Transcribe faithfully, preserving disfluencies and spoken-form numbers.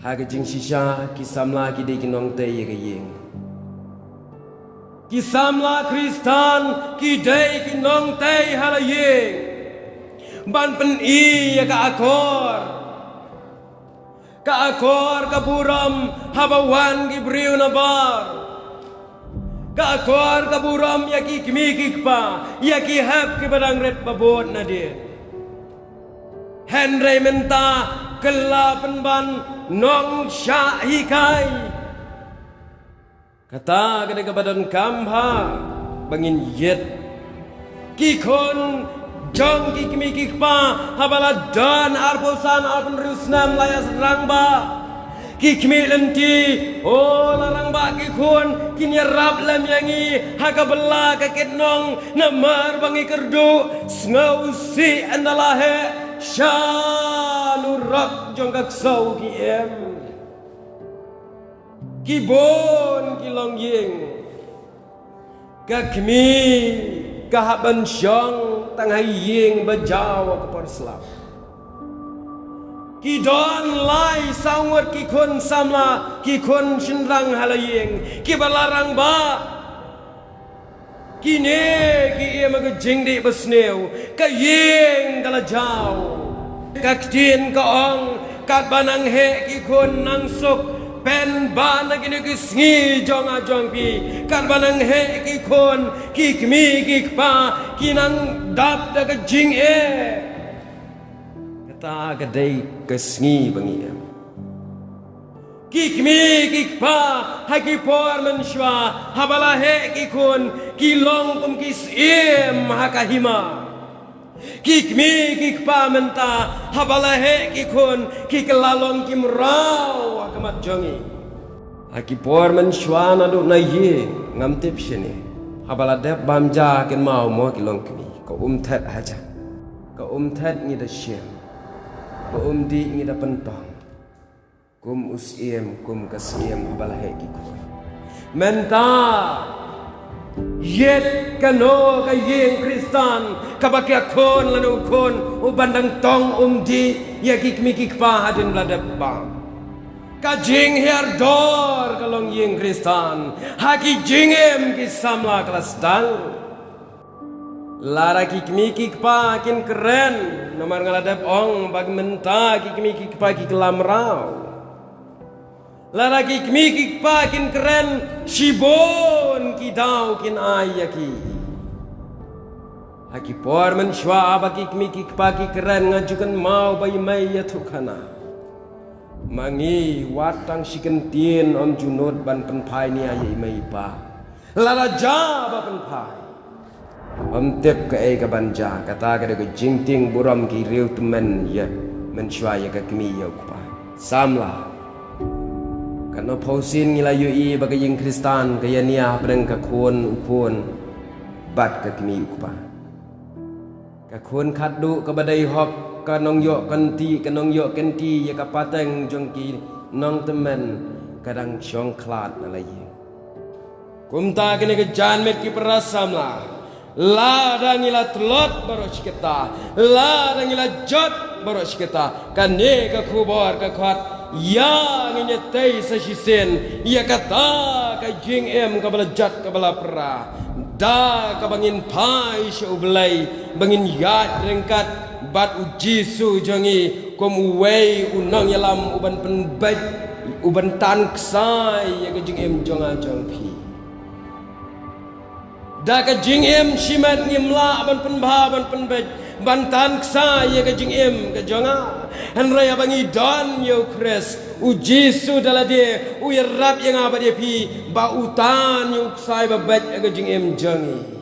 Ha ka jingshisha, ki samla ki dei ki nongtei ïa ka ïing. Ki samla Khristan ki dei ki nongtei ha la ïing. Ban pyni ïa ka akor. Ka akor ka burom haba wan ki briew na bar. Ka akor ka burom ïa ki kmie ki kpa, ïa ki hep kiba dang rit ba bud nadien. Hynrei mynta ka la pynban nongshah hikai. Kata ka dei kaba donkam bha ba ngin ïit. Ki khun jong ki kmie ki kpa haba la don arphew san arphew hynriew snem la ïa rangbah. Ki kmie lynti, o, la rangbah ki khun, kin ïarap lem ïa ngi ha ka bylla ka kitnong, namar ba ngi kyrduh, sngewsih ynda la heh sha lurok jong ka ksew ki im. Ki bun ki longïing. Ka kmie ka hap ban shong tang ha ïing ba jaw ha ka por slap. Ki don lai saw ngut ki khun samla, ki khun shynrang ha la ïing, kiba la rangbah. Kine ki im ha ka jingdih basniew, ka ïing ka la jaw. Ka ktien ka ong, katba nang heh ki khun nang suk, pynban ha kine ki sngi jong nga jong phi. Katba nang heh ki khun, ki kmie ki kpa, ki nang dap da ka jingeh. Kata ka dei ka sngi ba ngi im. Ki kmie ki kpa ha ki por mynshuwa, haba la heh ki khun, ki long kum ki syiem ha ka hima. Ki kmie ki kpa mynta, haba la heh ki khun, ki kylla long ki mraw ha khmat jong ngi. Ha ki por mynshuwa naduh na ïing, ngam tip shane. Haba la dep bam ja kynmaw mo ki longkmie, ka um thet hajan. Ka um thet ngi da shim. Ka um dih ngi da pyntong. Kum u syiem, kum ka syiem, haba la heh ki khun. Mynta, ïit kano ka ïing Khristan, kaba ka khun lane u khun, u ban dang tong um dih, ïa ki kmie ki kpa hadien ba la dep bam. Ka jinghiar dor ka longïing Khristan, ha ki jingim ki samla ka la sdang. Lada ki kmie ki kpa kin kren, namar nga la dep ong ba mynta ki kmie ki kpa ki kylla mraw. Lada ki kmie ki kpa kin kren, shibun ki daw kin ai ïa ki. Ha ki por mynshuwa ba ki kmie ki kpa ki kren, nga ju kynmaw ba i mei ïathuhkhana. Ma ngi wat tang shi kyntien ym ju nud ban pynphai nia ïa i mei i pa. Lada ja ba pynphai. Ym tip kaei ka ban ja, kata ka dei ka jingtieng burom ki riew tymmen ïa, mynshuwa ïa ka kmie ïa u kpa. Samla. Katno phew sien ngi la ïohi ba ka ïing Khristan ka ïa nia hapdeng ka khun u khun bad ka kmie u kpa. Ka khun khatduh kaba dei hok, ka nongïoh kynti, ka nongïoh kynti ïa ka pateng jong ki nongtymmen, ka dang shong khlad na la ïing. Kumta kine ki janmiet ki para samla, lada ngi la tlot baroh shi katta, lada ngi la jot baroh shi katta, kane ka khubor ka khot, ïa ngin ïatei sa shisien ïa kata ka jingim kaba la jot kaba la pra, da kaba ngin phai sha U Blei, ba ngin ïaid ryngkat bad U Jisu jong ngi kum uwei u nongïalam u ban pynbeit, u ban tan ksai ïa ka jingim jong nga jong phi. Da ka jingim shimet ngim lah ban pynbha ban pynbeit ban tan ksai ïa ka jingim ka jong nga. Hynrei haba ngi don ïa U Khrist, U Jisu da lade u ïarap ïa nga bad ïa phi ba u tan ïa u ksai ba beit ïa ka jingim jong ngi.